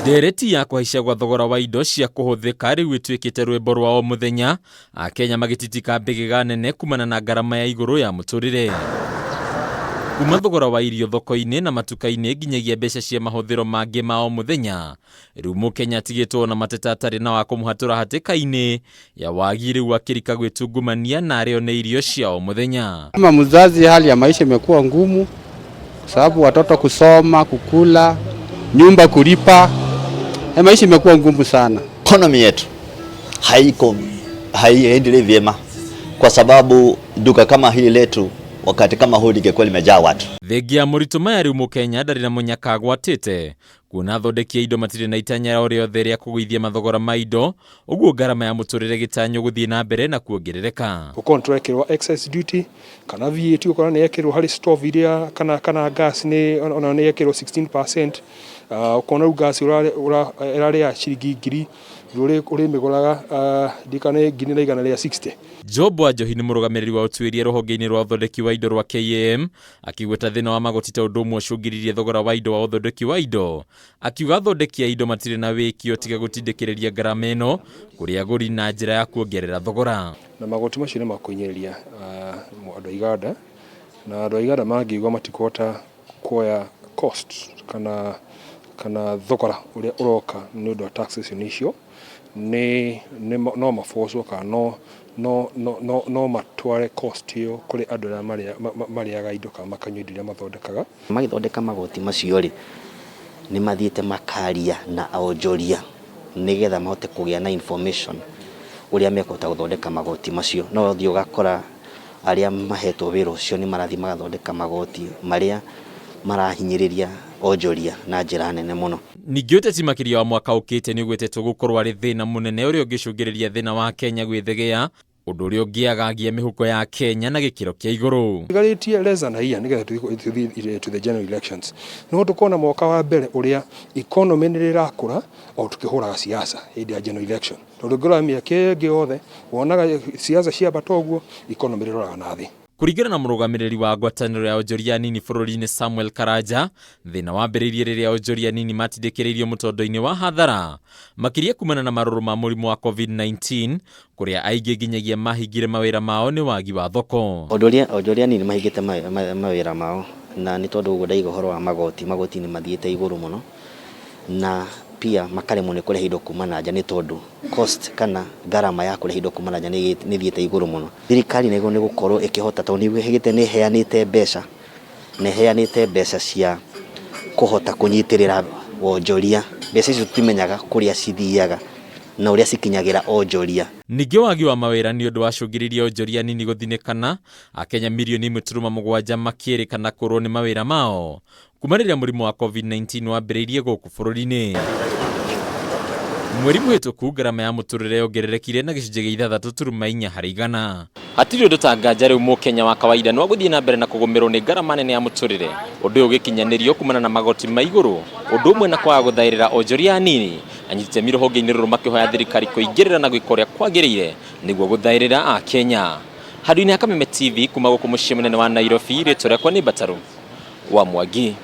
Ndereti ya kũhaica gwa thogora wa indo cia kũhũthĩka rĩu ĩtuĩkĩte rwĩmbo rwa o mũthenya, Akenya magĩtitika mbĩgĩga nene kumana na ngarama ya igũrũ ya mũtũrĩre. Kuma thogora wa irio thoko-inĩ na matuka-inĩ nginyagia mbeca cia mahũthĩro mangĩ ma o mũthenya, rĩu Mũkenya atigĩtwo na mateta atarĩ na wa kũmũhatũra hatĩka-inĩ ya wagi rĩu akĩrika gwĩtungumania na arĩo nĩ irio cia o mũthenya. Kama mzazi, hali ya maisha imekuwa ngumu kwa sababu watoto kusoma, kukula, nyumba kulipa, maisha imekuwa ngumu sana. Economy yetu haiko haiendelei vyema kwa sababu duka kama hili letu wakati kama huu lingekuwa limejaa watu. Thengia ya moritũ maya rĩu Mũkenya ndarĩ na mũnyaka agwatĩte kuona athondeki a indo matirĩ na itanya o rĩothe rĩa kũgũithia mathogora ma indo ũguo ngarama ya mũtũrĩre gĩtanywo gũthiĩ na mbere na kuongerereka. Gũkorwo nĩ tũrekĩrwo excise duty kana VAT ũkona nĩ yekĩrwo harĩ stove iria kana gas nĩ ona nĩ yekĩrwo 16%. Ũkona rĩu gas ĩrarĩ ya ciringi 1000 rĩu ũrĩmĩgũraga ndikana nĩ 1160. Job Wanjohi nĩ mũrũgamĩrĩri wa ũtuĩria rũhonge-inĩ rwa ũthondeki wa indo rwa KAM akĩgweta thĩna wa magoti ta ũndũ ũmwe ũcũngĩrĩirie thogora wa indo wa ũthondeki wa indo. Akiuga athondeki a indo matirĩ na wĩkio tiga gũtindĩkĩrĩria ngarama ĩno kũrĩ agũri na njĩra ya kuongerera thogora. Na magoti macio nĩ makũhinyĩrĩria andũ a iganda, na andũ a iganda mangĩigua matikũhota kuoya cost kana thogora ũrĩa ũroka nĩ ũndũ wa taxation icio, nĩ no mabocwo kana no matware cost ĩyo kũrĩ andũ arĩa marĩaga indo kana makanyua indo iria mathondekaga. Magĩthondeka magoti macio rĩ, nĩ mathiĩte makaria na onjoria nĩgetha mahote kũgĩa na information ũrĩa mekũhota gũthondeka magoti macio. No ũthiĩ ũgakora arĩa mahetwo wĩra ũcio nĩ marathiĩ magathondeka magoti marĩa marahinyĩrĩria onjoria na njĩra nene mũno. Ningĩ ũteti makĩria wa mwaka ũkĩte nĩ ũgwetetwo gũkorwo arĩ thĩna mũnene ũrĩa ũngĩcũngĩrĩria thĩna wa Kenya gwĩthegea, ũndũ ũrĩa ũngĩagagia mĩhuko ya Kenya na gĩkĩro kĩa igũrũ. Tigarĩtie less than a year nĩgetha tũthiĩ to the general elections. No tũkona mwaka wa mbere ũrĩa economy nĩ ĩrakũra o tukĩhũraga siasa hĩndĩ ya general election. Tondũ ũngĩrora mĩaka ĩngĩ yothe wonaga siasa ciambata ũguo economy ĩroraga na thĩ. Kũringana na mũrũgamĩrĩri wa ngwatanĩro ya onjoria anini bũrũri-inĩ Samuel Karanja, thĩna wambĩrĩirie rĩrĩa onjoria anini matindĩkĩrĩirio mũtondo-inĩ wa hathara, makĩria kumana na marũrũ ma mũrimũ wa COVID-19 kũrĩa aingĩ nginyagia mahingire mawĩra mao nĩ wagi wa thoko. Onjoria anini mahingĩte mawĩra mao na nĩ tondũ ũguo ndaiga ũhoro wa magoti, magoti nĩ mathiĩte igũrũ mũno na pia makaremwo nĩ kũrehe indo kuma na nja nĩ tondũ cost kana ngarama ya kũrehe indo kuma na nja nĩ ĩthiĩte igũrũ mũno. Thirikari nĩguo nĩ gũkorwo ĩkĩhota tondũ nĩ ĩgĩte nĩ ĩheanĩte mbeca, nĩ ĩheanĩte mbeca cia kũhota kũnyitĩrĩra wonjoria. Mbeca icio tũtimenyaga kũrĩa cithiaga na ũrĩa cikinyagĩra onjoria. Ningĩ wagi wa mawĩra nĩ ũndũ wacũngĩrĩirie onjoria anini gũthinĩkana, Akenya mirioni 1.7 makĩrĩkana kũrwo nĩ mawĩra mao kuma rĩrĩa mũrimũ wa COVID-19 wambĩrĩirie gũkũ bũrũri-inĩ. Mweri mũhĩtũku ngarama ya mũtũrĩre yongererekire na gĩcunjĩ gĩa 6.4 harĩ igana. Hatirĩ ũndũ ta nganja rĩu Mũkenya wa kawaida no agũthiĩ na mbere na kũgũmĩrwo nĩ ngarama nene ya mũtũrĩre, ũndũ ũyũ ũgĩkinyanĩrio kumana na magoti ma igũrũ, ũndũ ũmwe na kwaga gũthaĩrĩra onjoria anini. Anyiti itemi rũhonge-inĩ rũrũ makĩhoya thirikari kũingĩrĩra na gwĩka ũrĩa kwagĩrĩire nĩguo gũthaĩrĩra Akenya. Handũ-inĩ ha Kameme TV kuma gũkũ mũciĩ mũnene wa Nairobi, rĩtwa rĩakwa nĩ Mbataru wa Mwangi.